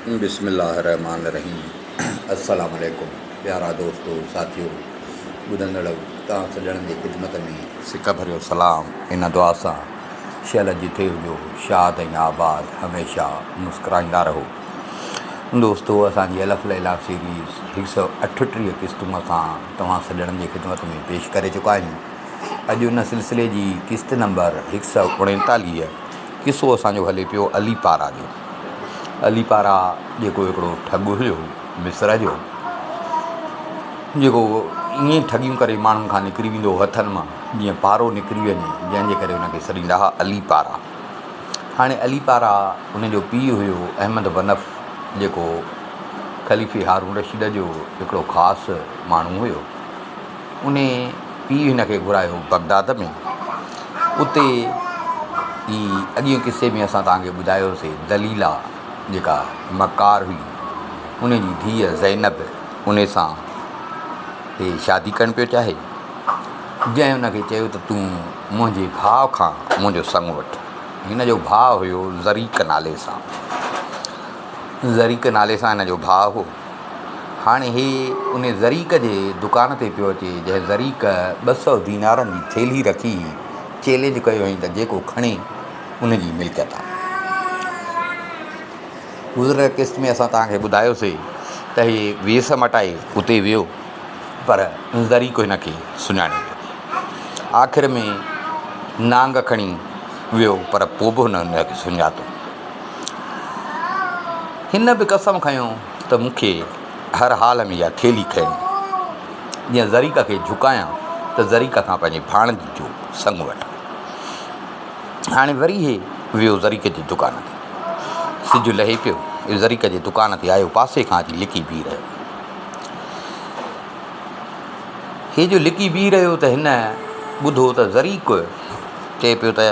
بسم الله الرحمٰن الرحيم السلام عليڪم پيارا دوستو ساٿيو ٻڌندڙو توهان سڄڻن جي خدمت ۾ سڪ ڀريو سلام ان دعا سان شل جٿي هجو شاد ۽ آباد هميشه مسڪرائيندا رهو دوستو اسان جي الف ليليٰ سيريز هڪ سئو اٺٽيهه قسطون اسان توهان سڄڻن جي خدمت ۾ پيش ڪري چڪا آهيون اڄ ان سلسلي جي قسط نمبر هڪ سئو اڻيتاليهه قصو اسان جو هلي پيو علي پارا جو. علي پارا جيڪو هڪڙو ٺڳ هيو مصر جو، جيڪو ائين ٺڳيون ڪري ماڻهن کان نڪري ويندو هو هٿن مان جيئن پارو نڪري وڃي، جنهن جي ڪري ان کي سڏيندا هئا علي پارا. هاڻي علي پارا ان جو پيء هيو احمد ونف جيڪو خليفي هارون رشيد جو هڪڙو خاص ماڻهو هيو. انهي پيء هن کي گهرايو بغداد ۾. اتي ئي اڳئين قصي ۾ اسان توهان کي ٻڌايوسي دليلا جيڪا مڪار هئي ان جي ڌيء زينب ان سان هي شادي ڪرڻ پيو چاهي جنهن ان کي چيو ته تون منهنجي ڀاء کان منهنجو سڱ وٺ. هن جو ڀاء هيو زريق نالي سان. زريق نالي سان هن جو ڀاء هو. هاڻي هي ان زريق جي دڪان تي پيو اچي، جنهن زريق 200 دينارن جي ٿيلهي رکي چئلينج ڪيو هئائين ته جيڪو کڻي ان جي ملڪيت آهي. گذريل قسط ۾ اسان توهان کي ٻڌايوسي ته هي ويس مٽائي اتي ويو پر زريق هن کي سڃاڻي ويو. آخر ۾ نانگ کڻي ويو پر پوء به هن هن کي سڃاتو. هن به قسم کنيو ته مون کي هر حال ۾ اها ٿيلهي کڻي جيئن زريقه کي جهڪايان ته زريقه کان پنهنجي ڀاڻج جو سڱ وٺان. هاڻي وري هي ويو زريقه جي دڪان تي. سج لهي پيو. هي زريقه جي دڪان تي آيو پاسي کان اچي لڪي بيهي رهيو. هي جو لڪي بيهي رهيو ته هن ٻڌو ته زريقه چئي پيو ته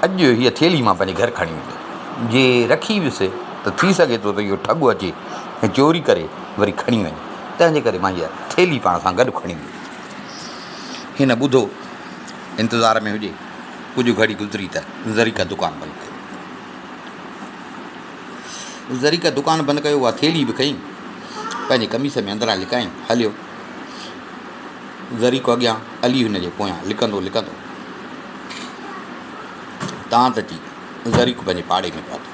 اڄ هيء ٿيلهي مان پنهنجي گهر کڻي ويندس. جي رکي ويس ته ٿي سگهي ٿو ته اهو ٺڳ اچي ۽ چوري ڪري وري کڻي وڃي. تنهن جي ڪري مان هيء ٿيلهي پاڻ سان گڏ کڻي ويندس. هن ٻڌو، انتظار ۾ هجي. ڪجهه گهڙي گذري ته زريقه دڪان بند ڪيو. زريقه دڪان بند ڪيو، اها ٿيلهي به کنئي، پنهنجي قميص ۾ اندران لڪائين، هليو. زريقو اڳيان، علي هن جي پويان، لڪندو لڪندو. تان ته اچي زريق پنهنجي پاڙي ۾ پهتو.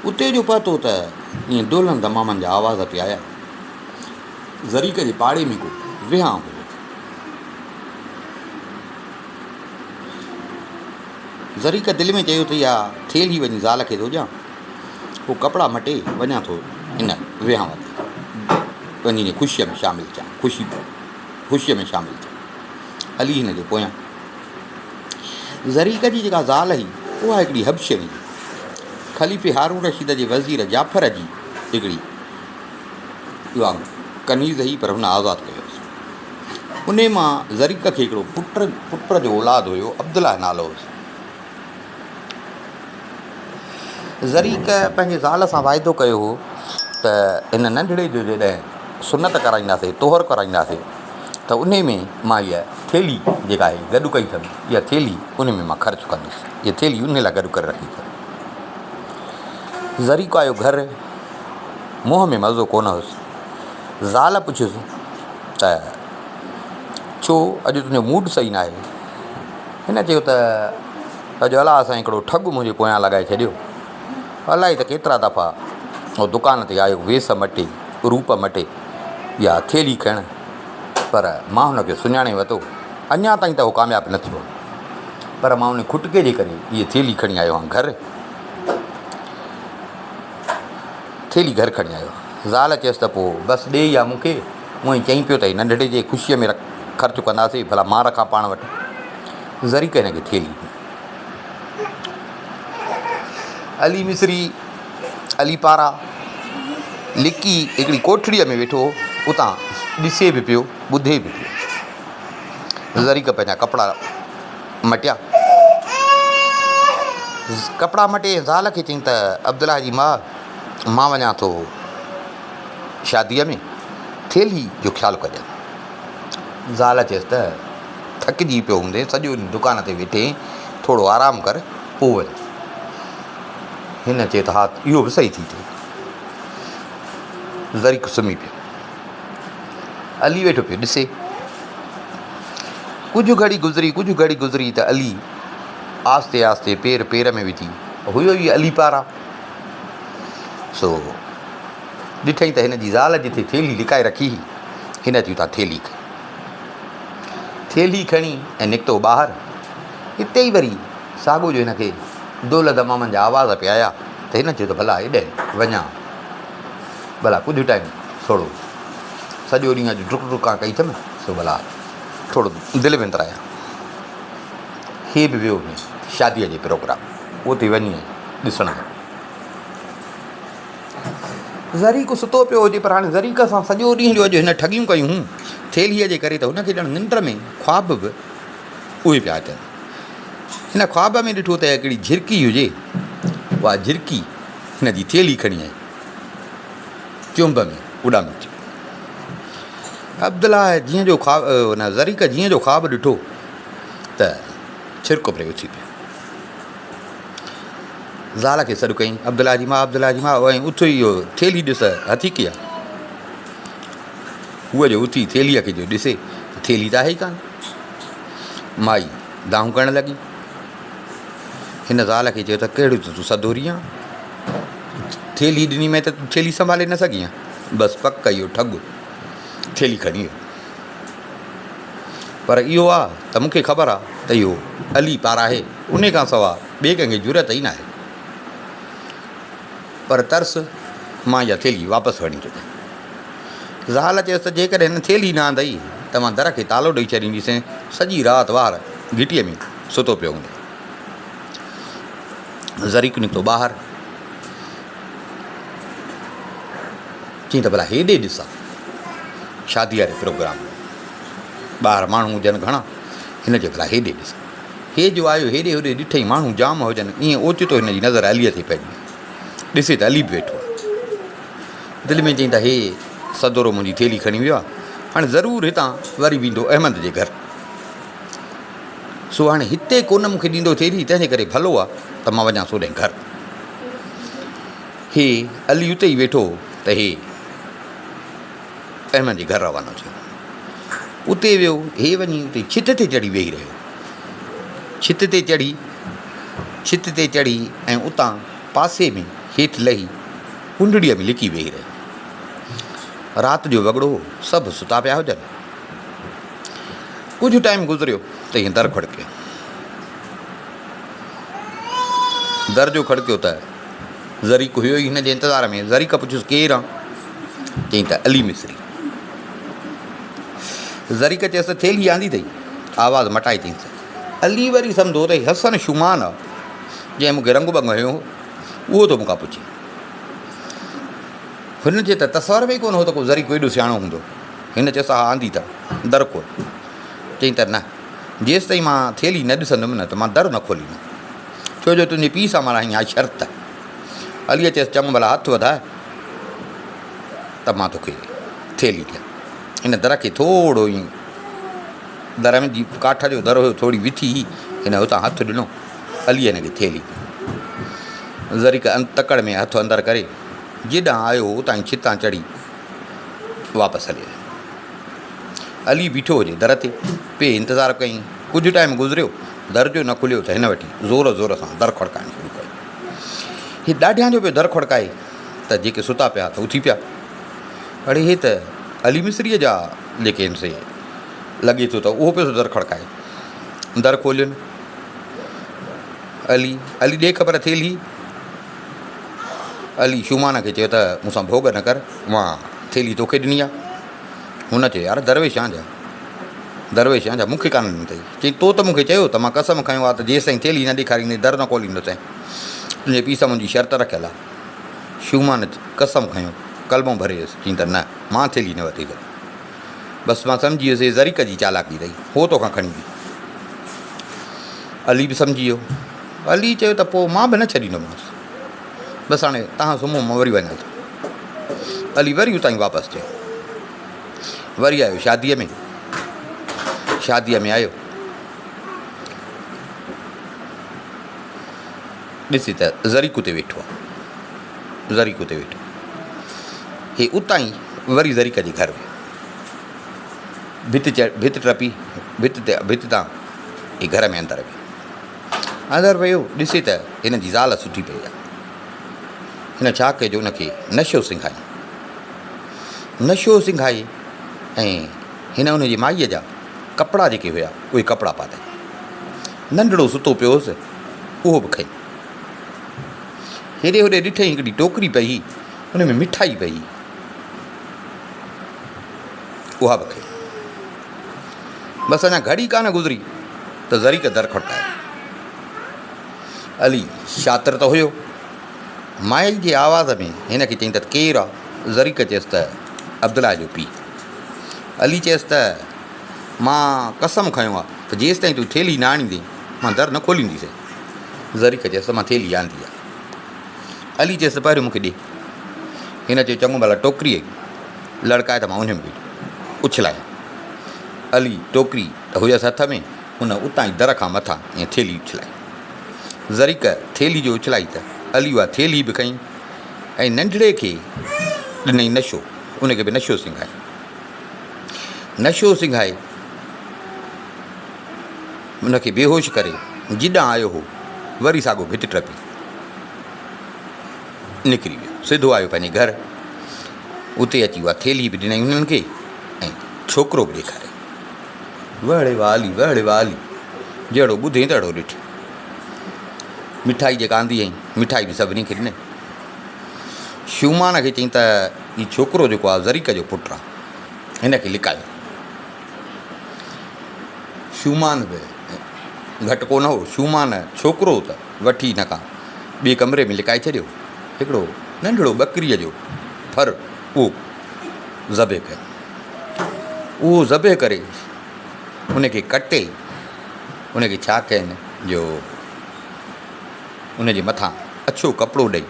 اتي جو پهتو ته ائين دهلن دمامن جا آواز پئي آيا. زريق جي پاڙي ۾ ڪو وهانء هيو. زريق دل ۾ چيو ته اها ٿيلهي وڃي زال کي ٿو ڏيان. پوء ڪپڙا مٽي وڃان ٿو ان وهانء تي. وڃي خوشيء ۾ شامل ٿيان. خوشي خوشيء ۾ شامل ٿيان. علي هن جي پويان. زريقه جي جيڪا زال هئي، اها هڪڙي حبشڻي هئي. خليفي هارون رشيد جي وزير جعفر جي هڪڙي اها ڪنيز هئي، پر هن آزاد ڪيو هيس. انهي مان زريقه کي هڪڙو پٽ پٽ جو اولاد هيو، عبدالله نالو هوس. زريقه پنهنجي زال سان واعدو ڪيو هو ته هن ننڍڙي جو جڏهن سنت ڪرائينداسين، طهر ڪرائينداسين، ته انهي ۾ مان هيء ٿيلهي جيڪا آهي گڏ ڪئي اٿم، اها ٿيلهي انهي ۾ مان خرچ ڪندس. هيء ٿيلهي انهي لاء گڏ ڪري رکي اٿم. زريقه آيو گهر، منهن ۾ مزو ڪونه هوس. زال پڇيس ته ڇو اڄ تنهنجو موڊ صحيح ناهي؟ هن چيو ته اڄ الله سائين هڪڙو ٺڳ منهنجي پويان لڳائي ڇڏيو. الائي ته ڪيترا دفعا هو دڪان تي آيو، ويس مٽي، روپ مٽي يا ٿيلهي کڻ، پر مان هن کي سڃاڻي ورتو. اڃا تائين ته هو ڪامياب نه ٿيو آهي، پر مان ان کٽڪي جي ڪري هيء ٿيلهي کڻي آيو آهيان گهر. ٿيلهي گهر کڻي آيو. زال چيس ته پوء بس ڏي اها مون کي. هونئن چئين پيو ته هي ننڍڙي جي خوشيء ۾ خرچ ڪنداسين، ڀلا مان رکان پاڻ وٽ. زريق هن کي ٿيلهي ڏني. علي مصري، علي پارا، لڪي هڪڙي ڪوٺڙيء ۾ ويٺو هو. اتان ڏسي به پيو، ٻڌي به پيو. زريق پنهنجا ڪپڙا مٽيا. ڪپڙا مٽي زال کي چيائين ته عبدالله جي ماء، مان وڃان ٿو شاديء ۾، ٿيلهي جو خيال ڪجانء. زال چيس ته ٿڪجي پيو هوندين، سڄو ڏينهن دڪان تي ويٺين، ٿورو آرام ڪر، پوء وڃ. هن چيو ته ها اهو به صحيح ٿي چئي. زريق سمهي پيو. علي ويٺو پيو ڏسي. ڪجهه گهڙي گذري، ڪجهه گهڙي گذري ته علي آهستي آهستي پير پير ۾ وجهي هيو ئي علي پارا. سو ڏٺئي ته هن جي زال جتي ٿيلهي لڪائي رکي هئي، هن اچي اتان ٿيلهي کنئي. ٿيلهي کڻي ۽ نڪتو ٻاهر. اتي ئي وري ساڳو جو هن کي دول دمامن جا آواز پئي آيا ته هن چيو ته ڀلا هيڏانهن وڃان، ڀلا ڪجهه ٽائيم ٿورو سڄو ڏينهن اڄ ڊڪ ڊڪان ڪئي اٿم، سو ڀلا ٿورو دل وندرايان. هي به ويو وڃي شاديء جي پروگرام اتي وڃي ڏسڻ لڳو. زريق ستو پيو هجي پر هاڻي زريق سان سڄو ڏينهن جو اڄ هن ٺڳيون ڪيون هيون ٿيلهيء جي ڪري ته هن کي ڄڻ ننڊ ۾ خواب به اهي پيا اچن. هن خواب ۾ ڏٺو ته هڪڙي جهرڪي هجي، اها جهرڪي هن جي ٿيلهي کڻي آئي، چنب ۾ اڏامي ٿي. عبدالله جيئن جو خواب نه زريق جيئن جو خواب ڏٺو ته ڇرڪ ڀري اٿي پيو. زال کي سڏ ڪيائين، عبدالله جي ماء، عبدالله جي ماء، ۽ اٿ اهو ٿيلهي ڏس هٿيڪي آ. هوء جو اٿي ٿيلهيء کي جو ڏسي ته ٿيلهي ته آهي ئي ڪانه. مائي دانهون ڪرڻ لڳي. هن زال کي چيو ته ڪهڙي ته تون سدوري آن. ٿيلهي ڏني مين ته تون ٿيلهي سنڀالي نه سگهين ها. بس پڪ اهو ٺڳ ٿيلهي کڻي ويو. پر اهو آ ته مون کي خبر آ ته اهو علي پار آهي. انهي کان سوا ٻئي ڪنهن کي جرئت ئي ناهي. پر ترس مان اها ٿيلهي واپس کڻي ٿو ڏيان. زال چيس ته جيڪڏهن هن ٿيلهي نه آندئي ته مان در کي تالو ڏئي ڇڏينديسين، سڄي رات ٻاهر گهٽيء ۾ ستو پيو هوندين. زريق نڪتو ٻاهر. چيائين ته ڀلا هيڏي ڏسان شاديء واري پروگرام ۾ ٻاهر ماڻهو هجن گهڻا. هن چيو ڀلا هيڏي ڏسان. هي جو آيو هيڏي هوڏي ڏٺئي ماڻهو جام هجن. ائين اوچتو هن جي نظر عليء تي پئجي وئي. ڏسي ته علي به ويٺو آهي. دل ۾ چيائين ته هي سدورو منهنجي ٿيلهي کڻي ويو آهي، هاڻي ضرور هتان وري ويندو احمد جي گهر. سو هاڻي هتي ڪونه مون کي ڏيندو ٿيلهي، تنهن جي ڪري ڀلو آهي ته مان وڃان سوڏهين گهر. هي علي اتي ئي ويٺو هو ته هي احمد جي گهر روانو ٿيو. اتي ويو، هي وڃي اتي ڇت تي چڙهي ويهي رهيو. ڇت تي چڙهي، ڇت تي چڙهي ۽ اتان پاسي ۾ هيٺ لهي ڪنڊڙيء ۾ لڪي ويهي رهيو. رات جو وڳڙو هو، سڀ ستا پيا هجن. ڪجهه ٽائيم گذريو ته ائين در کڙڪيو. در جو کڙڪيو ته زريق هيو ئي هن جي انتظار ۾. زريق پڇيس ڪير آن؟ چيائين ته علي مصري. زريق چيس ته ٿيلهي آندي اٿئي؟ آواز مٽائي چيائينس. علي وري سمجهيو ته هي حسن شومان آ، جنهن مون کي رنگ ٻنگ هنيو هو، اهو ٿو مون کان پڇي. هن جي ته تصور ۾ ئي ڪونه هو ته ڪو زريق ايڏو سياڻو هوندو. هن چيس ها آندي اٿم، در کول. چيائين ته نه، جيستائين مان ٿيلهي نه ڏسندم نه ته مان در نه کوليندم. ڇو جو تنهنجي پيء سان مان هنئي آهي شرط. عليء چيس چڱو ڀلا هٿ وڌاء ته مان توکي ٿيلهي ڏيان. هن در کي ٿورو ائين در ۾ جي ڪاٺ جو در هيو ٿوري وٿي هئي، هن اتان هٿ ڏنو، عليء هن کي ٿيلهي ڏني. زريق تڪڙ ۾ هٿ اندر ڪري جيڏانهن آيو هو اتان ئي ڇتان چڙهي واپس هليو ويو. علي بيٺو هجي در تي، پئي انتظار ڪيائين. ڪجهه ٽائيم گذريو، در جو نه کليو ته هن وٺي زور زور سان در کڙڪائڻ شروع ڪيو. هي ڏاڍيان جو پيو در کڙڪائي ته جيڪي ستا پيا ته اٿي پيا. اڙي هي ته علي مصريء جا جيڪي آهن سي لڳي ٿو ته اهو پيو ٿو در کڙڪائي. در کولين. علي، علي ڏي خبر ٿيلهي. علي شومان کي چيو ته مون سان ڀوڳ نه ڪر، مان ٿيلهي توکي ڏني آهي. هن چيو يار درويش آن جا، درويش آن جا، مون کي ڪانه ڏني اٿئي. چيائين تو ته مون کي چيو ته مان قسم کنيو آهي ته جيستائين ٿيلهي نه ڏيکاريندين در نه کوليندوسين. تنهنجي پيء سان منهنجي شرط رکيل آهي. شومان قسم کنيو، ڪلمو ڀري ويس، چيائين ته نه، مان ٿيلهي نه ورتي اٿم. بس مان سمجهي ويس هي زريق جي چالاڪي اٿئي، هو توکان کڻي ويو. علي به سمجهي ويو. علي چيو ته پوء مان به نه ڇڏيندومانس. بس هاڻي تهان سمهو مان وري وڃان ٿو. علي وري اتان ئي واپس ٿيو. وري آيو شاديء ۾. شاديء ۾ آيو. ڏسي ته زريق اتي ويٺو آ. زريق اتي ويٺو. هي اتان ئي وري زريق جي گهر ويو. ڀت چڙ ڀت ٽپي ڀت تي ڀت تان هي گهر ۾ اندر ويو. اندر ويو ڏسي ته هن جي زال ستي پئي آ. هن ڇا ڪيو جو ان کي نشو سنگهائي. نشو سنگهائي ۽ هن ان جي مائيء جا ڪپڙا جيڪي هيا اهي ڪپڙا پاتائين. ننڍڙو ستو پيو هوس اهو به کنئي. هيڏي هوڏي ڏٺئين هڪڙي ٽوڪري پئي هئي ان ۾ مٺائي پئي هئي اها به کنئي. بس اڃا گهڙي ڪانه گذري ته زريق در کڙڪايو. علي شاطر ته هيو. مائي جي آواز ۾ هن کي چيائين ته ڪير آ؟ زريق چيس ته عبدالله جو پيء. علي چيس ته مان قسم کنيو آ ته جيستائين تون ٿيلهي نه آڻيندين مان در نه کولينديسين. زريق چيس ته مان ٿيلهي آندي آ. علي چيس ته پهريون مون کي ڏي. هن چيو چڱو ڀلا ٽوڪريء لڙڪاء ته مان انهي ۾ اڇلايان. علي ٽوڪري ته هيس هٿ ۾، هن اتان ئي در کان مٿان ائين ٿيلهي اڇلائي. زريق ٿيلهي جو اڇلائي ته علي اها ٿيلهي به کنئي ۽ ننڍڙي کي ڏنائين نشو، ان کي به نشو سنگهائي. نشو سنگهائي ان کي بيهوش ڪري جيڏانهن آيو هو وري ساڳو ڀت ٽپي نڪري ويو. سڌو آيو پنهنجي گهر. اتي اچي اها ٿيلهي به ڏنائين هنن کي ۽ ڇوڪرو به ڏيکاريائين. وهڙي واهه علي، وهڙي واهه علي، جهڙو ٻڌين تهڙو ڏٺ. مٺائي جيڪا آندي هئائين، مٺائي به سڀني کي ڏنائين. شومان کي چيائين ته هي ڇوڪرو جيڪو آهي زريق جو پٽ آهي، هن کي لڪايو. شومان به گهٽ ڪونه هو. شومان ڇوڪرو ته وٺي هن کان ٻئي ڪمري ۾ لڪائي ڇڏيو. هڪڙو ننڍڙو ٻڪريء جو ڦر اهو ذبح ڪيو. اهو ذبح ڪري ان کي ڪٽي ان کي ڇا ڪين جو ان جي مٿان اڇو ڪپڙو ڏئي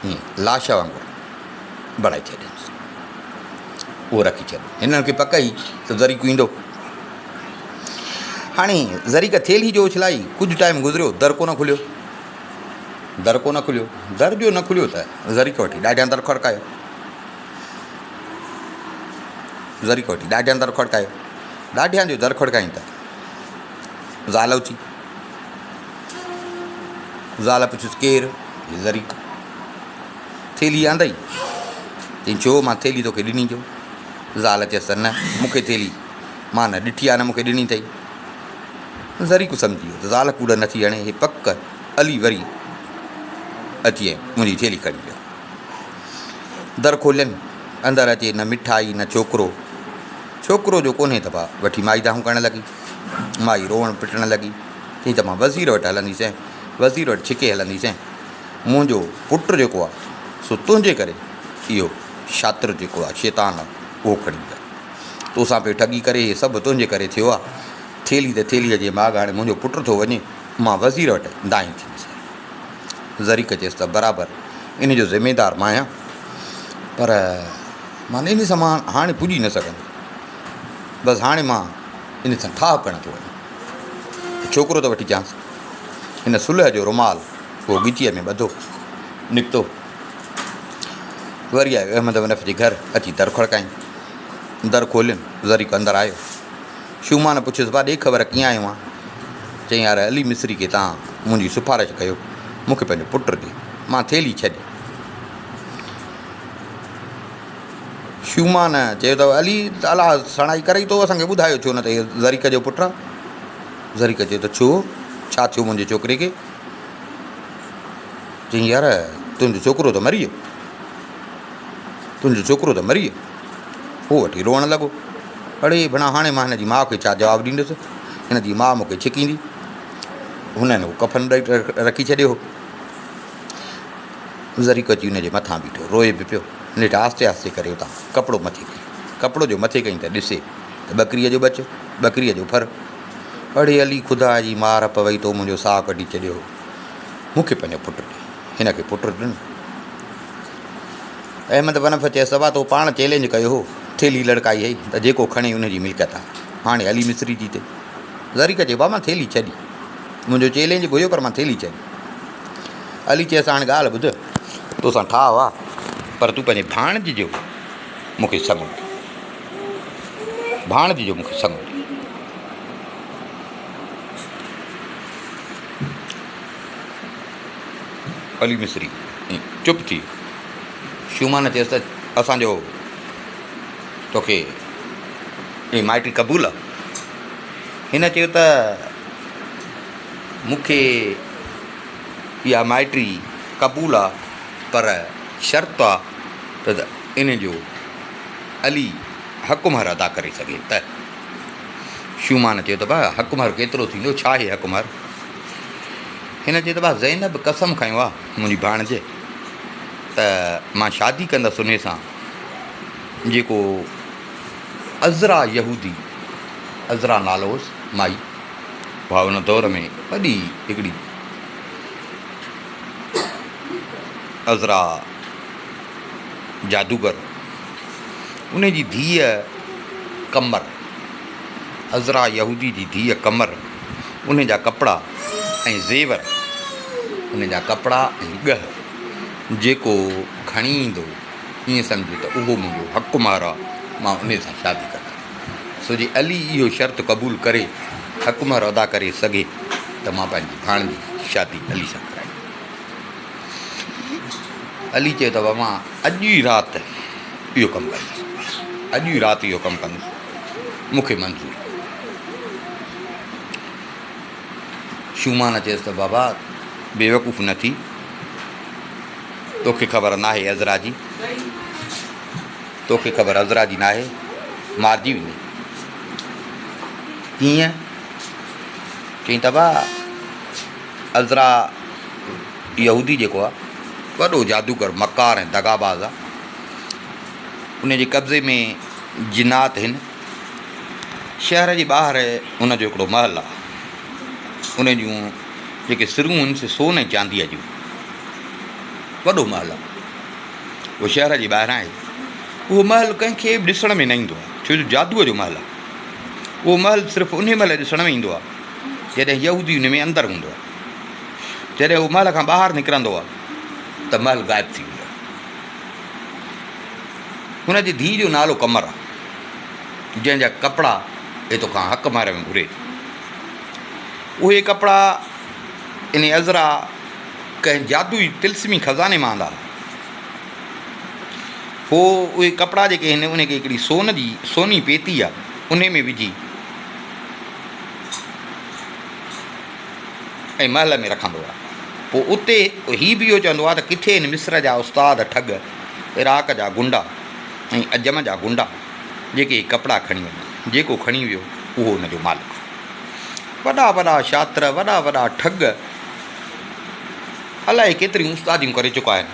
ائين لاش وانگر بڻائي ڇڏينس. اهو رکي ڇڏيو. هنن کي پڪ هئي ته زريق ايندو. هاڻي زريق ٿيلهي جو اڇلائي ڪجهه ٽائيم گذريو در ڪونه کليو. در ڪونه کليو. در جو نه کليو ته زريق وٺي ڏاڍيان در کڙڪايو. زريق وٺي ڏاڍيان در کڙڪايو. ڏاڍيان جو در کڙڪائين ته زال اٿي. زال پڇيس ڪير؟ زريق. ٿيلهي آندئي؟ چيائين ڇو مان ٿيلهي توکي ڏني جو؟ زال چيس ته نه مون کي ٿيلهي مان نه ڏٺي آ نه مون کي ڏني اٿئي. زريق سمجهي ويو ته زال ڪوڙ نٿي هڻي هي پڪ علي وري اچي ۽ منهنجي ٿيلهي کڻي ويو. در کولين اندر اچي نه مٺائي نه ڇوڪرو. ڇوڪرو جو ڪونهي ته وٺي مائي دانهون ڪرڻ لڳي. مائي روئڻ پٽڻ لڳي. چيائين ته مان وزير وٽ هلنديسين، وزير وٽ ڇڪي هلنديسين. منهنجو پٽ جيڪو آ سو تنهنجي ڪري اهو شاطر جيڪو آ شيطان آ اهو کڻي ويو آ. توسان پيو ٺڳي ڪري هي سڀ تنهنجي ڪري ٿيو آ. ٿيلهي ته ٿيلهيء جي ماڳ هاڻي منهنجو پٽ ٿو وڃي، مان وزير وٽ دانهين ٿيندس. زريق چيس ته برابر ان جو ذميدار مان آهيان پر مان ان سان مان هاڻي پڄي نه سگهندس. بس هاڻي مان ان سان ٺاهه ڪرڻ ٿو وڃان. ڇوڪرو ته وٺي چانس. هن صلح جو رومال اهو ڳچيء ۾ ٻڌو نڪتو. وري آيو احمد ونف جي گهر اچي در کڙڪائين. در کولين، زريق اندر آيو. شومان پڇيس، ڀاء ڏي خبر ڪيئن آيو آن؟ چيائين، يار علي مصري کي تان منهنجي سفارش ڪيو، مون کي پنهنجو پٽ ڏي. مان ٿيلهي ڇڏي. شومان چيو ته علي ته الله سڻائي ڪرئي تو اسان کي ٻڌايو ڇو نه ته هي زريق جو پٽ آ؟ زريق چيو ته ڇو؟ ڇا ٿيو منهنجي ڇوڪري کي؟ چيائين يار تنهنجو ڇوڪرو ته مري ويو. تنهنجو ڇوڪرو ته مري ويو. هو وٺي روئڻ لڳو. اڙي ڀڻا هاڻي مان هن جي ماء کي ڇا جواب ڏيندس؟ هن جي ماء مون کي ڇڪيندي. هن هن کي ڪفن ڏئي رکي ڇڏيو هو. زريق اچي هن جي مٿان بيٺو. روئي به پيو. نيٺ آهستي آهستي ڪري اتان ڪپڙو مٿي ڪيائين. ڪپڙو جو مٿي ڪيائين ته ڏسي ته ٻڪريء جو ٻچو، ٻڪريء جو ڦر. اڙي علي خدا جي مار پوي تو منهنجو ساهه ڪڍي ڇڏيو هو. مون کي پنهنجو پٽ ڏي. هن کي پٽ ڏنو. احمد ونف چيس ته تو پاڻ چئلينج ڪيو هو، ٿيلهي لڙڪائي هئي ته جيڪو کڻي ان جي ملڪيت آ. هاڻي علي مصري جي تي. زريق چيو بابا مان ٿيلهي ڇڏي. منهنجو چئلينج به هيو پر مان ٿيلهي چئي. علي چيس هاڻ ڳالهه ٻڌ، توسان ٺاهه آ، پر تون پنهنجي ڀاڻج جو مون کي سڱ ڏي. ڀاڻج جو مون کي سڱ ڏي. علي مصري چپ ٿي ويو. شومان چيس ته اسان جو توکي هي مائٽي قبول آ؟ هن چيو ته مون کي اها مائٽي قبول آ پر شرط آ ته ان جو علي حق مهر ادا ڪري سگهي ته. شومان چيو ته ڀاء حق مهر ڪيترو ٿيندو؟ ڇا آهي حق مهر؟ هن چيو ته ڀاء زينب قسم کنيو آ منهنجي ڀاڻج ته مان شادي ڪندس انهي سان جيڪو عذرا يهودي، عذرا نالو هوس مائي، اها ان دور ۾ وڏي هڪڙي عذرا جادوگر، انهي جي ڌيء قمر، عذرا يهودي جي ڌيء قمر، انهي جا ڪپڙا ۽ زيور، انهي جا ڪپڙا ۽ ڳهه جيڪو کڻي ايندو، ائين سمجهه ته اهو منهنجو حق مهر آ، مان انهي سان شادي ڪندس. سو جي علي اهو شرط قبول ڪري حق مهر ادا ڪري سگهي ته مان پنهنجي ڀاڻجي جي شادي علي سان ڪرائيندس. علي چيو ته مان اڄ ئي رات اهو ڪم ڪندس، اڄ ئي رات اهو ڪم ڪندس، مون کي منظور آ. شومان چيس ته بابا بيوقوف نه ٿي، توکي خبر ناهي عذرا جي، توکي خبر عذرا جي ناهي، مارجي ويندين. ڪيئن؟ چيائين ته ابا عذرا يهودي جيڪو آ، وڏو جادوگر، مڪار ۽ دغاباز آ. ان جي قبضي ۾ جنات هن. شهر جي ٻاهر ان جو هڪڙو محل آ. ان جون جيڪي سرون هن سي سون ۽ چانديء جون. وڏو محل آ. اهو شهر جي ٻاهران آهي. اهو محل ڪنهن کي به ڏسڻ ۾ نه ايندو آ، ڇو جو جادوء جو محل آ. اهو محل صرف انهي مهل ڏسڻ ۾ ايندو آ، جڏهن يهودي ان ۾ اندر هوندو آ. جڏهن اهو محل کان ٻاهر نڪرندو آ ته محل غائب ٿي ويندو آ. هن جي ڌيء جو نالو قمر آ، جنهن جا ڪپڙا هي توکان حق مهر ۾ گهري ٿي. اهي ڪپڙا انهي عذرا ڪنهن جادوئي طلسمي خزاني مان آندا ها. هو اهي ڪپڙا جيڪي هن انهي کي هڪڙي سون جي سوني پيتي آ، انهي ۾ وجهي ۽ محل ۾ رکندو آ. پوء اتي هي به اهو چوندو آ ته ڪٿي هن مصر جا استاد ٺڳ، عراق جا غنڊا ۽ عجم جا غنڊا جيڪي هي ڪپڙا کڻي وڃن. جيڪو کڻي ويو اهو ان جو مالڪ. وڏا وڏا شاطر، وڏا وڏا ٺڳ الائي ڪيتريون استاديون ڪري چڪا آهن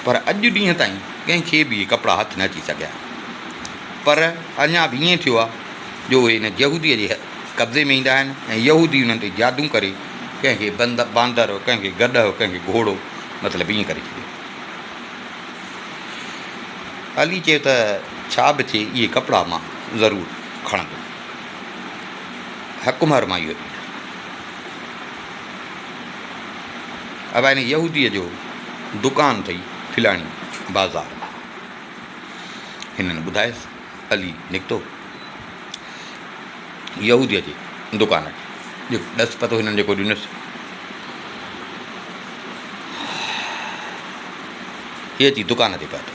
پر اڄ ڏينهن تائين ڪنهن کي به اهي ڪپڙا هٿ نه اچي سگهيا. پر اڃا به ائين ٿيو آ جو اهي ان يهوديء جي قبضي ۾ ايندا آهن ۽ يهودي انهن تي جادو ڪري ڪنهن کي باندر، ڪنهن کي گڏهه، ڪنهن کي گهوڙو مطلب ائين ڪري ڇڏيو. علي چيو ته ڇا به ٿئي اهي ڪپڙا مان ضرور کڻندم. حق مهر مان اهو ڏيندس. ابا ان يهوديء جو دڪان اٿئي فلاڻي بازار ۾. هنن ٻڌايس. علي نڪتو يهوديء جي دڪان تي. جيڪو ڏس پتو هنن جيڪو ڏنس. هي اچي دڪان تي پهتو.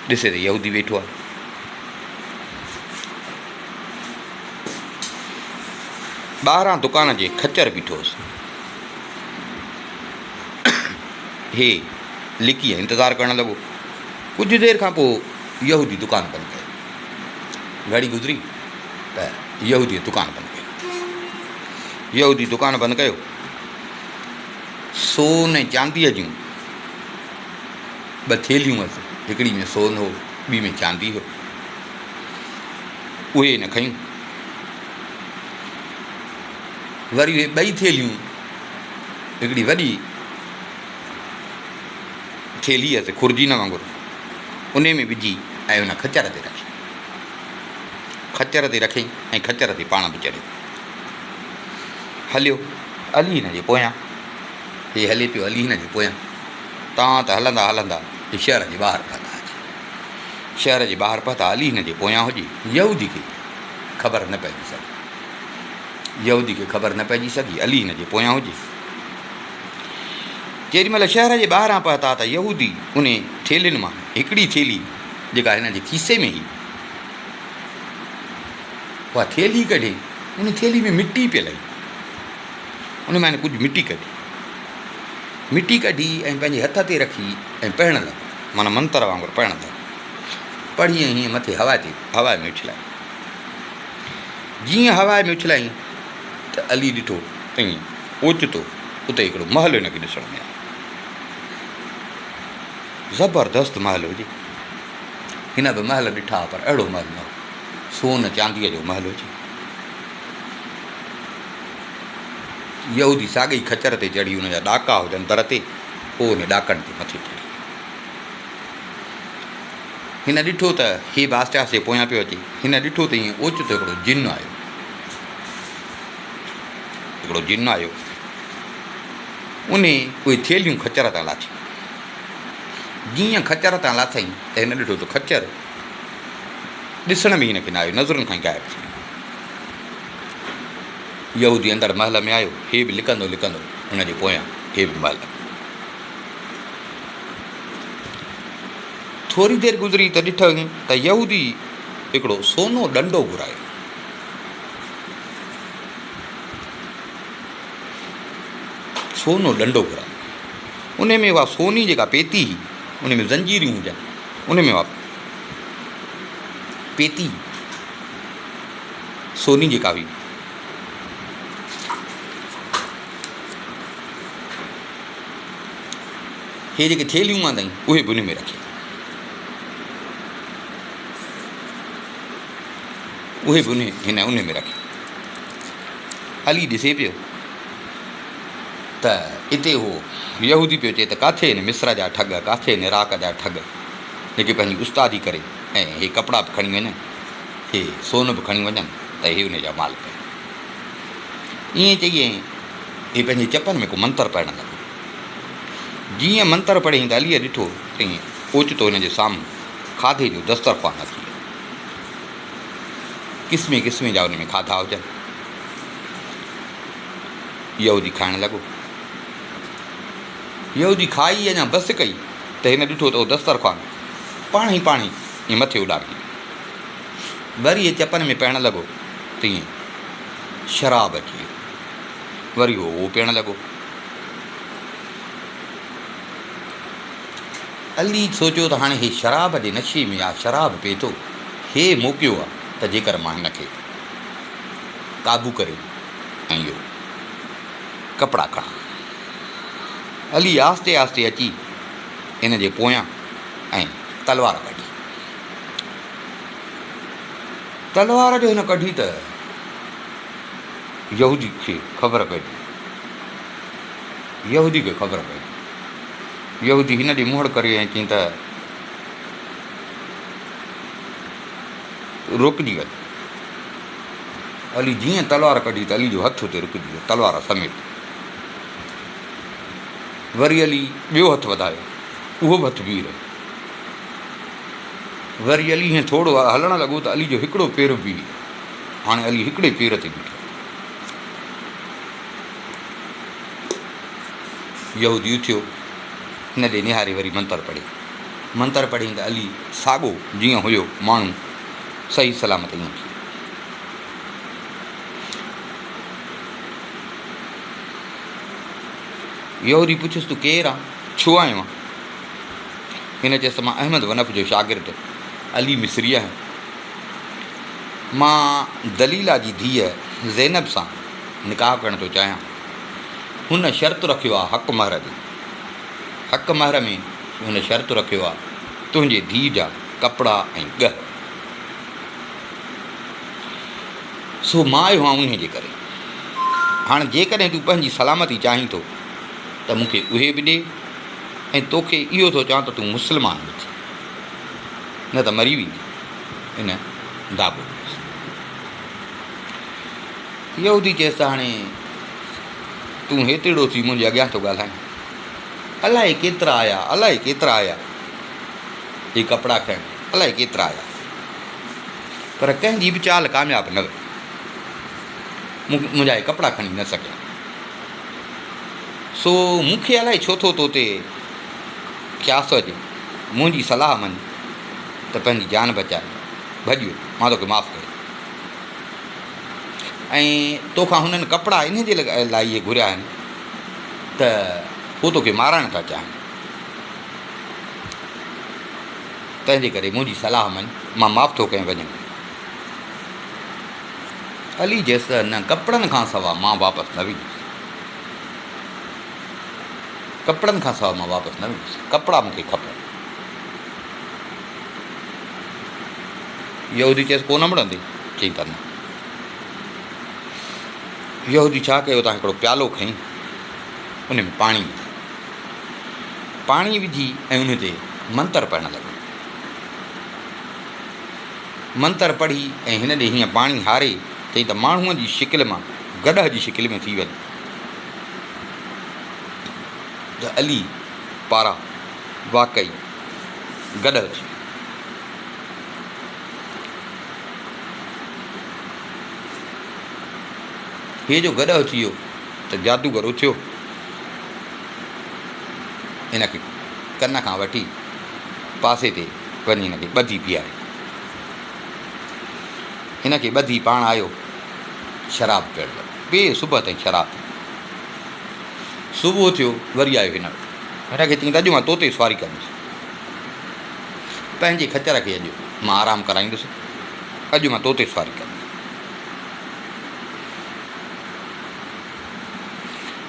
ڏسي ته يهودي ويٺو آهي. ٻاهران دڪان جي خچر بيٺو هوس. هي لڪي ۽ انتظار ڪرڻ لڳو. ڪجهه دير کان پوء يهودي دڪان بند ڪيو. گهڙي گذري ته يهوديء دڪان بند ڪيو. يهودي دڪان بند ڪيو. سون ۽ چانديء جون ٻه ٿيلهيون هئس. هڪڙي ۾ سون هو، ٻي ۾ چاندي هو. اهي هن کنيون. وري اهي ٻئي ٿيلهيون هڪڙي وڏي ٿيلهي هئس خرجين وانگر، انهي ۾ وجهي ۽ ان خچر تي رکي. خچر تي رکيائين ۽ خچر تي پاڻ به چڙهيو. هليو. علي هن جي پويان. هي هلي پيو علي هن جي پويان. تان ته هلندا هلندا هي شهر جي ٻاهر پهتا اچي. شهر جي ٻاهر پهتا علي هن جي پويان هجي. يهودي کي خبر نه پئجي سگهي. يهودي کي خبر نه پئجي سگهي علي هن جي پويان هجي. جيڏي مهل شهر جي ٻاهران پهتا ته يهودي انهي ٿيلهين مان هڪڙي ٿيلهي جيڪا هن جي کيسي ۾ هئي اها ٿيلهي ڪڍي ان ٿيلهي ۾ مٽي پيل هئي ان مان هن ڪجهه مٽي ڪڍي مٽي ڪڍي ۽ پنهنجي هٿ تي رکي ۽ پڙهڻ لڳو معنيٰ منتر وانگر پڙهڻ لڳو پڙهي ۽ هيئن مٿي هوا تي هوا ۾ اڇلائي جيئن هوا ۾ اڇلائين ته علي ڏٺو ته ائين اوچتو اتي هڪڙو محل هن کي ڏسڻ ۾ آيو. زبردست محل هجي. هن به محل ڏٺا پر اهڙو محل نه هو. سون چانديء جو محل هجي. يهودي ساڳئي خچر تي چڙهي ان جا ڏاڪا هجن در تي، پوء ان ڏاڪن تي مٿي چڙهي. هن ڏٺو ته هي به آهستي آهستي پويان پيو اچي. هن ڏٺو ته ائين اوچتو هڪڙو جن آيو. هڪڙو جن آيو. انهي اهي ٿيلهيون خچر تان لاٿيون. جيئن خچر تان لاٿائين ته هن ڏٺو ته خچر ڏسڻ ۾ هن کي نه آيو، نظرن کان ئي غائب ٿي ويو. يهودي اندر محل ۾ آيو، هي به لڪندو لڪندو هن جي پويان هي به محل ۾. ٿوري دير گذري ته ڏٺائين ته يهودي هڪڙو سونو ڏنڊو گهرايو. سونو ڏنڊو گهرايو. انهي ۾ اها سوني جيڪا پيتي هئي، ان ۾ زنجيريون هجن، ان ۾ اها پيتي سوني جيڪا هئي، هي جيڪي ٿيلهيون آندائين، اهي به ان ۾ رکيائين. اهي به هن انهي ۾ رکيا. علي ڏسي پيو ته اتي اهو يهودي پيو چئي ته ڪاٿي هن مصر جا ٺڳ، ڪاٿي هن عراق جا ٺڳ، جيڪي پنهنجي استادي ڪري ۽ هي ڪپڙا به کڻي وڃن، هي سون به کڻي وڃن ته هي انهي جا مالڪ آهن. ائين چئي ۽ هي پنهنجي چپن ۾ ڪو منتر پڙهڻ لڳو. جيئن منتر پڙهيائين ته عليء ڏٺو ته ائين اوچتو هن جي سامهون کاڌي جو دسترخوان اچي ويو. قسمين قسمين جا ان ۾ کاڌا هجن. يهودي کائڻ لڳو. يهودي کائي اڃا بس ڪئي ته هن ڏٺو ته اهو دسترخوان پاڻهي پاڻهي ائين مٿي اڏامي ويو. وري هي چپن ۾ پئڻ لڳو ته ائين شراب اچي ويو. وري هو اهو پيئڻ لڳو. علي سوچيو ته هاڻي هي شراب جي نشي ۾ آ، شراب پئي ٿو، هي موقعو آ ته جيڪر مان هن کي قابو ڪري ۽ اهو ڪپڙا کڻان. علي آهستي آهستي اچي هن جي پويان ۽ تلوار ڪڍي. تلوار جو هن ڪڍي ته يهودي کي خبر پئجي وئي. يهودي کي خبر پئجي وئي. يهودي هن ڏي منهڙ ڪري ۽ چيائين ته رڪجي وڃ. علي جيئن تلوار ڪڍي ته علي جو هٿ اتي رڪجي ويو، تلوار سميت. وري علي ٻيو هٿ وڌايو، اهو به هٿ بيهي رهيو. وري علي هيئن ٿورو هلڻ لڳو ته علي جو هڪڙو پير به بيهي رهيو. هاڻي علي هڪڙي پير تي بيٺو. يهودي اٿيو، هن ڏي نهاري وري منتر پڙهي. منتر پڙهيائين ته علي ساڳو جيئن هيو ماڻهو صحيح سلامت ائين ٿي ويو. يهودي پڇيس تون ڪير آن؟ ڇو آيو آن؟ هن چيس ته مان احمد ونف جو شاگرد علي مصري آهيان. مان دليلا جي ڌيء زينب سان نڪاح ڪرڻ ٿو چاهيان. هن شرط رکيو آ حق مهر جو. حق مهر ۾ هن شرط رکيو آ تنهنجي ڌيء جا ڪپڙا ۽ ڳهه. سو مان آيو آهيان انهي جي ڪري. هاڻ جيڪڏهن تون پنهنجي سلامتي چاهين ٿو ته مون کي اهي به ڏي ۽ توکي اهو ٿو چوان ته تون مسلمان به ٿي نه ته مري ويندين. هن داٻو ڏنس. يهودي چيس ته هاڻي تون هيترڙو ٿي منهنجي اڳيان ٿو ڳالهائين. الائي ڪيترا آيا، الائي ڪيترا آيا هي ڪپڙا کڻڻ، الائي ڪيترا آيا. پر ڪنهن جي به چال ڪامياب نه وئي. منهنجا هي ڪپڙا کڻي نه سگهيا. سو مون کي الائي ڇو ٿو تو تي قياس اچي. منهنجي صلاح مڃ ته پنهنجي جان بچاء. ڀڄ وڃ، مان توکي معاف ڪيو. ۽ توکان هنن ڪپڙا انهيء جي لاء اهي گهريا آهن ته هو توکي مارائڻ ٿا چاهين. تنهن جي ڪري منهنجي صلاح مڃ، مان معاف ٿو ڪيان وڃ. علي چيس ته نه، ڪپڙن کان سوا مان واپس نه ويندس. ڪپڙن کان سوا مان واپس نه ويندس. ڪپڙا مون کي کپن. يهودي چيس ڪو نه مڙندي؟ چيائين ته نه. يهودي ڇا ڪيو اتان هڪڙو پيالو کڻي ان ۾ پاڻي وڌو. پاڻي وجهي ۽ ان تي منتر پڙهڻ لڳو. منتر پڙهي ۽ هن ڏي هيئن پاڻي هاري چيائين ته ماڻهوء جي شڪل مان گڏهه جي شڪل ۾ ٿي وڃ. ته علي پارا واقعي گڏهه ٿي ويو. هيء جو گڏهه ٿي ويو ته جادوگر اٿيو، هن کي ڪن کان وٺي پاسي تي وڃي هن کي ٻڌي بيهاري. هن کي ٻڌي پاڻ آيو شراب پيئڻ لڳو. ٻئي صبح تائين شراب پيو. صبح ٿيو وري آيو هن وٽ. هن کي چيائين ته اڄ مان تو تي سواري ڪندس. پنهنجي خچر کي اڄ مان آرام ڪرائيندس. اڄ مان تو تي سواري ڪندس.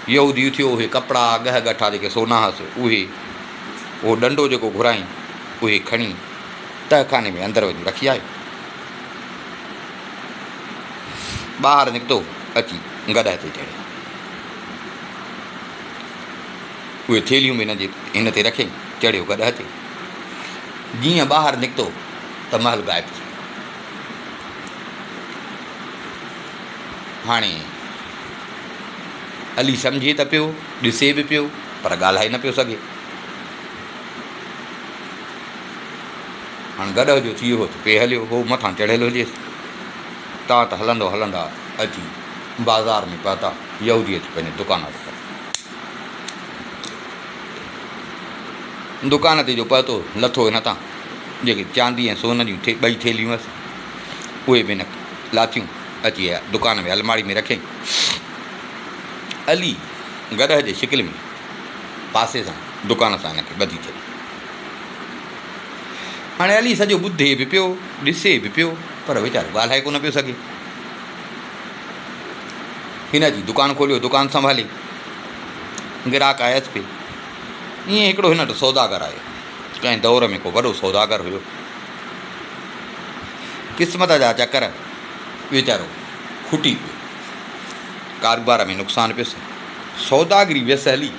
يهودي اٿيو، اهي ڪپڙا، ڳهه ڳٺا جيڪي سونا هئس، اهي، اهو ڏنڊو جيڪو گهرايائين، اهي کڻي تهخاني ۾ اندر وڃي رکي آيو. ٻاهر نڪتو، اچي گڏهه تي چڙهيو. اهي ٿيلهيون به هن جي هن تي رکيائين، چڙهيو گڏهه تي. جيئن ٻاهر نڪتو ته محل غائب ٿي ويو. هاڻي علي سمجهي ته پيو، ڏسي به پيو، پر ڳالهائي نه پيو سگهي. هاڻ گڏهه جو ٿي ويو ته پئي هليو، هو مٿان چڙهيل هجيس. تان ته هلندو هلندا اچي بازار ۾ پهتا. يهودي اچي پنهنجي دڪان وٽ پهتو. دڪان تي جو پهتو، لٿو هن تان جيڪي چاندي ۽ سون جون ٻئي ٿيلهيون هئس، اهي به هن لاٿيون، اچي دڪان ۾ الماڙي ۾ رکيائين. علي گڏهه جي شڪل ۾ پاسي سان دڪان سان هن کي ٻڌي ڇڏيو. هاڻي علي سڄو ٻڌي به پيو، ڏسي به پيو، پر ويچارو ڳالهائي ڪونه پيو سگهي. هن اچي دڪان کوليو، دڪان سنڀالي گراهڪ آيس پئي. ائين هڪڙو هن وٽ سوداگر آيو. ڪنهن دور ۾ ڪو وڏو سوداگر هيو. قسمت جا چڪر ويچارو کٽي پيو. ڪاروبار ۾ نقصان پيس. سوداگري ويس هلي.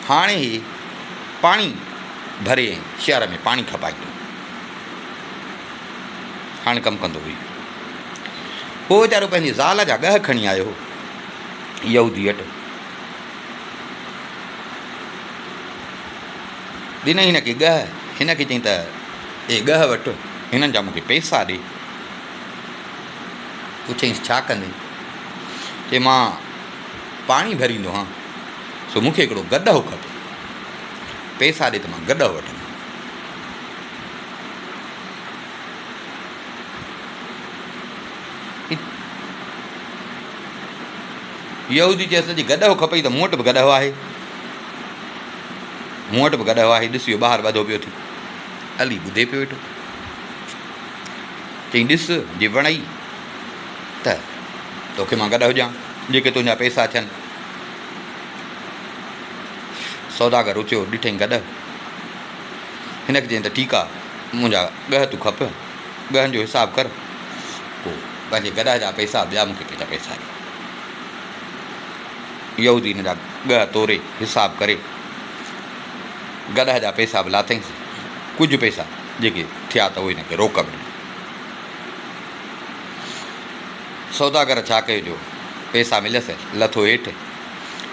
هاڻي هي پاڻي ڀري ۽ شهر ۾ پاڻي کپائيندو. هاڻي ڪم ڪندو هئي. هو ويچارو پنهنجي زال جا ڳهه کڻي آيو هو يهودي وٽ. ڏنائين هن کي ڳهه. هن کي چيائين ته اهي ڳهه وٺ، هنن جا مون کي پئسا ڏي. پڇيائينس ڇا ڪندين؟ چي مان پاڻي ڀريندو هان، سو مون کي هڪڙو گڏهه کپي. پئسا ڏي ته مان گڏهه وٺندم. يهودي چيس ته جي گڏهه کپئي ته مون وٽ به گڏهه آهي. مون وٽ به گڏهه آهي، ڏس اهو ٻاهر ٻڌو پيو ٿي. علي ٻڌي پيو ويٺو. چيائين ڏس جي وڻئي ته توکي مان گڏهه ڏيان، جيڪي تنهنجا پئسا ٿين. سوداگر اٿيو، ڏٺائين گڏهه. هن کي چيائين ته ٺيڪ آ، منهنجا ڳهه تون کپ، ڳهن جو حساب ڪر، پوء پنهنجي گڏهه جا پئسا ٻيا مون کي پنهنجا پئسا ڏي. يهودي هن جا ڳهه توري حساب ڪري گڏهه جا پئسا به لاٿائينس، ڪجهه پئسا جيڪي ٿيا ته اهي هن کي روڪ به ڏنا. سوداگر ڇا ڪيو جو پئسا مليس، لٿو هيٺ.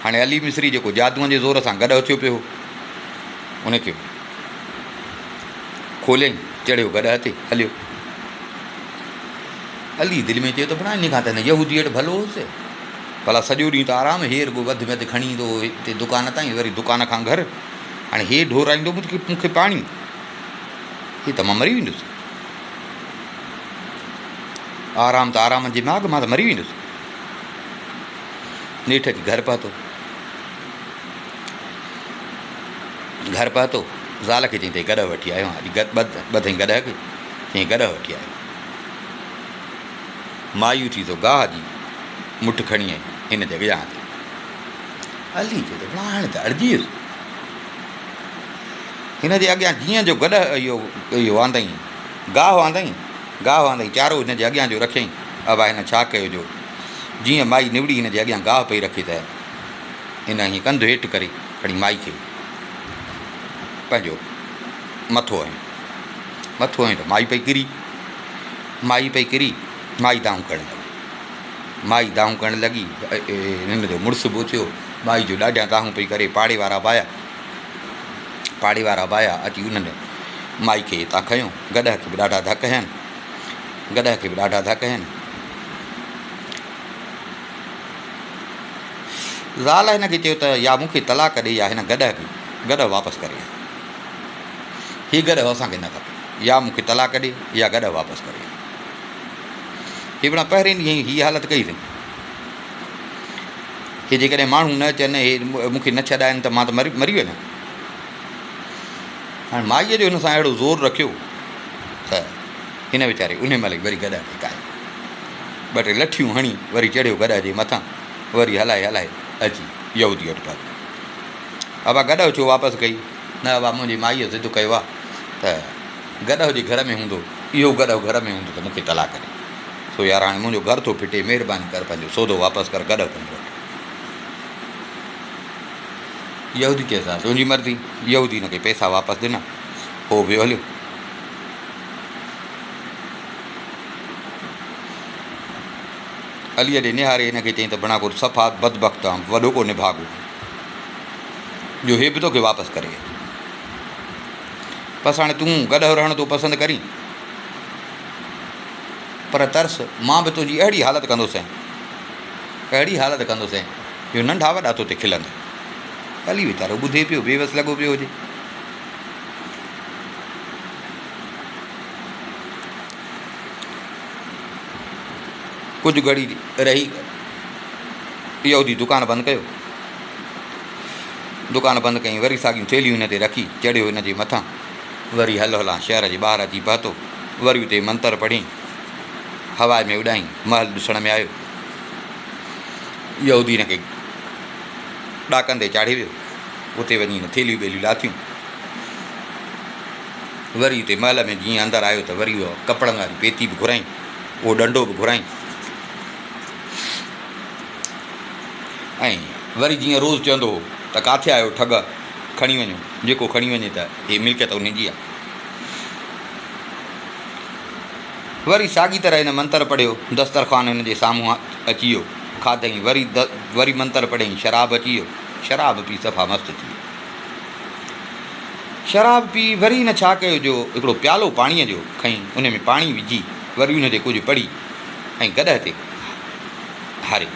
هاڻي علي مصري جيڪو جادوء جي زور سان گڏهه ٿيو پيو هو، ان کي کوليائين، چڙهيو گڏهه تي، هليو. علي دل ۾ چيو ته ڀلا انهي کان ته هن يهودي وٽ ڀلو هوس. ڀلا سڄو ڏينهن ته آرام، هي رڳو وڌ ۾ وڌ کڻي ايندو هو هتي دڪان تائين، وري دڪان کان گهر. هاڻي هي ڍورائيندو مون کي پاڻي، هي ته مان مري ويندس. آرام ته آرام جي ماڳ، مان ته مري ويندس. نيٺ اچي گهر پهتو. گهر پهتو، زال کي چيائين ته هي گڏهه وٺي آيو آهيان. اڄ ٻڌئين گڏهه کي، چيائين گڏهه وٺي آيو. مائي اٿي سو گاهه جي مٺ کڻي آئي هن جي اڳيان تي. علي چيو ته ڀلا هاڻي ته اڙجي ويس. هن جي اڳيان جيئن جو گڏهه اهو اهو آندائين، گاهه آندائين، گاهه آندائين، چارو هن جي اڳيان جو رکيائين. ابا هن ڇا ڪيو جو جيئن مائي نوڙي هن جي اڳيان گاهه پئي رکي ته هن ائين ڪنڌ هيٺ ڪري کڻي مائي کي پنهنجو مٿو هنيو. مٿو هنيو ته مائي پئي ڪري. مائي پئي ڪري، مائي دانهون ڪرڻ لڳي. مائي دانهون ڪرڻ لڳي، هن جو مڙس به اٿيو، مائي جو ڏاڍيان دانهون پئي ڪري، پاڙي وارا به آيا. پاڙي وارا به آيا، اچي انهن مائي کي هتان کنيو، گڏهه کي به ڏاڍا ڌڪ هنيائين، گڏهه کي به ڏاڍا ڌڪ هنيائين. زال هن کي چيو ته يا مون کي طلاق ڏي يا هن گڏهه کي گڏهه واپس ڪري آ. هي گڏهه اسان کي نه کپي. يا مون کي طلاق ڏي يا گڏهه واپس ڪري آ. هي بنا پهرين ڏينهن ئي هيء حالت ڪئي اٿئي. هي جيڪڏهن ماڻهو نه اچن، هي مون کي نه ڇڏائن ته مان ته مري مري وڃان. هاڻي مائيء جو هن سان اهڙو زور رکيو ته هن ويچاري انهي مهل ئي وري گڏهه کي ڪاهي ٻه ٽي لٺيون هڻي وري چڙهيو گڏهه جي مٿان وري هلائي هلائي اچي يهودي وٽ پهتو. ابا گڏهه ڇو واپس ڪئي؟ نه ابا منهنجي مائيء ضد ڪيو آ ته گڏهه جي گهر ۾ هوندو، اهو گڏهه گهر ۾ هوندو ته مون کي طلاق ڏي. سو يار هاڻي منهنجو گهر ٿو ڦٽي، مهرباني ڪر پنهنجو سودو واپس ڪر گڏهه پنهنجو وٺ. يهودي چيس ها تنهنجي مرضي. يهودي هن کي پئسا واپس ڏنا. هو ويو هليو. عليء ڏي نهاري هن کي چيائين ته بڻا ڪو صفا بدبخت آن، وڏو ڪو نڀاڳو آن، جو هي به توکي واپس ڪري ويو. بس هاڻي تون گڏهه رهڻ ٿو پسند ڪرين، پر ترس مان به تنهنجي اهڙي حالت ڪندوسين، اهڙي حالت ڪندوسين جو ننڍا وڏا تو تي کلندا. علي ويچارو ٻڌي پيو، بيوس لڳو پيو هجي. ڪجهه گهڙي رهي يهودي دڪان بند ڪيو. دڪان بند ڪيائين، وري ساڳيون ٿيلهيون هن تي رکي، چڙهيو هن جي مٿان، وري هل هلان شهر جي ٻاهر اچي پهتو. وري اتي منتر پڙهيائين، هوا ۾ اڏائين، محل ڏسڻ ۾ آيو. يهودي هن کي ڏاڪن تي چاڙهي ويو. اتي وڃي هن ٿيلهيون ٻيلهيون لاٿيون. وري اتي محل ۾ جيئن اندر آيو ته وري اها ڪپڙن واري پيتي به گهرائين، اهو ڏنڊو به گهرائين ۽ وري جيئن روز چوندو هو ته ڪاٿي آهيو ٺڳ، کڻي وڃو، جيڪو کڻي وڃي ته هي ملڪيت انهي جي آهي. وري ساڳي طرح هن منتر پڙهيو، دسترخوان هن جي سامهون اچي ويو، کاڌئين، وري وري منتر پڙهيائين، شراب اچي ويو، شراب پي صفا مست ٿي ويو. شراب پي وري هن ڇا ڪيو جو هڪڙو پيالو پاڻيء جو کئين ان ۾ پاڻي وجهي وري ان تي ڪجهه پڙهي ۽ گڏهه تي هاري.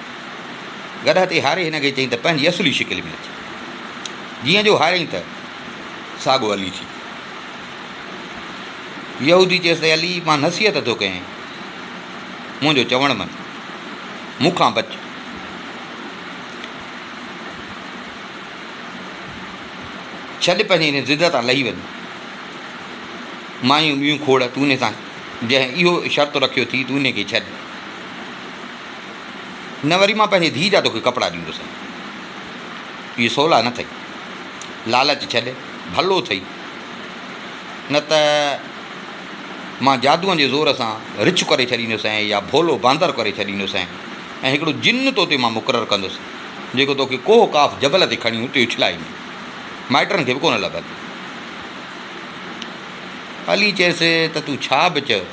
گڏهه تي هاري هن کي چيائين ته پنهنجي اصلي شڪل ۾ اچ. جيئن جو هاريائين ته ساڳو علي ٿي ويو. يهودي چيس ته علي مان نصيحت ٿو ڪيانء، منهنجو چوڻ مڃ، مون کان بچ. ڇڏ پنهنجي ان ضد تان لهي وڃ. مايون ٻيون کوڙ تون انهي سان جنهن اهو شرط رکيو ٿي تون انهي کي ڇڏ. نه وري مان پنهنجي ڌيء جا توکي ڪپڙا ڏيندوسانء. اهي سولا نه ٿئي. لالچ ڇڏ، ڀلو ٿئي. نه ته مان جادوء جي زور سان رڇ ڪري ڇڏيندوسانء يا ڀولو باندر ڪري ڇڏيندوسانء ۽ هڪڙو جن تو تي مان مقرر ڪندس. جيڪو توکي ڪوهه قاف جبل تي کڻي اتي اڇلائيندو. مائٽن کي به ڪونه لڀندو. علي چيس ته تون ڇا به چئه،